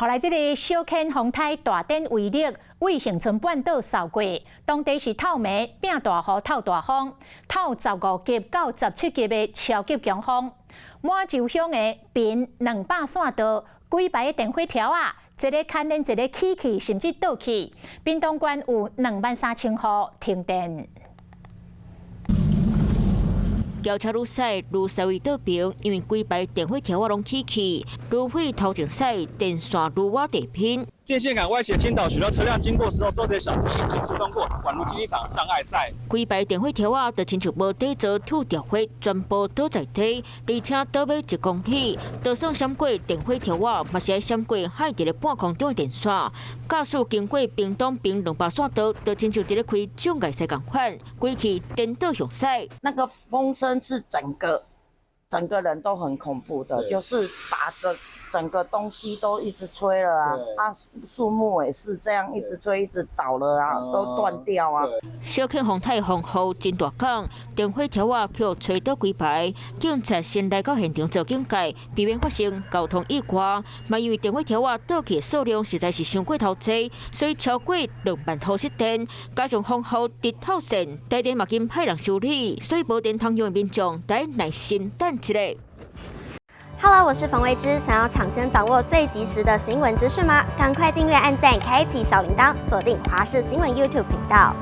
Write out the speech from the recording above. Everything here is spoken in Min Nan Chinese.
後來這个小犬風颱大典威力，對恆春半島掃過，當地是透暝變大雨、透大風，透15級到17級的超級強風。滿洲鄉的爿200線道幾排的電火柱仔，一个牽連一个起去，甚至倒去。屏東縣有2萬3千戶停電。轎車愈駛愈駛位倒平，因為規排電火柱仔攏起去，爐火頭前駛，電線愈倚地面。電線桿歪斜傾倒，許多車輛經過時候都得小心減速通過，宛如經一場障礙賽。規排電火柱仔就親像無底座吐著火，全部倒在地，而且倒欲1公里，就算閃過電火柱仔，嘛是愛閃過海佇咧半空中的電線。駕駛經過屏東爿200線道，就親像佇咧開障礙賽仝款，規氣顛倒向駛。那個風聲是整個整個人都很恐怖的，就是打着整個東西都一直吹了啊，啊樹木也是這樣一直吹，一直倒了啊，都斷掉啊。小慶風颱風雨真大工，電火柱仔予吹倒規排，警察先來到現場做警戒，避免發生交通意外。嘛因為電火柱仔倒去的數量實在是傷過頭濟，所以超過2萬戶失電。加上風雨直透線，台電嘛緊派人修理，所以無電通用的民眾得耐心等一下。 Hello，我是馮慧芝。想要搶先掌握最及時的新聞資訊嗎？趕快訂閱、按讚、開啟小鈴鐺，鎖定華視新聞 YouTube 頻道。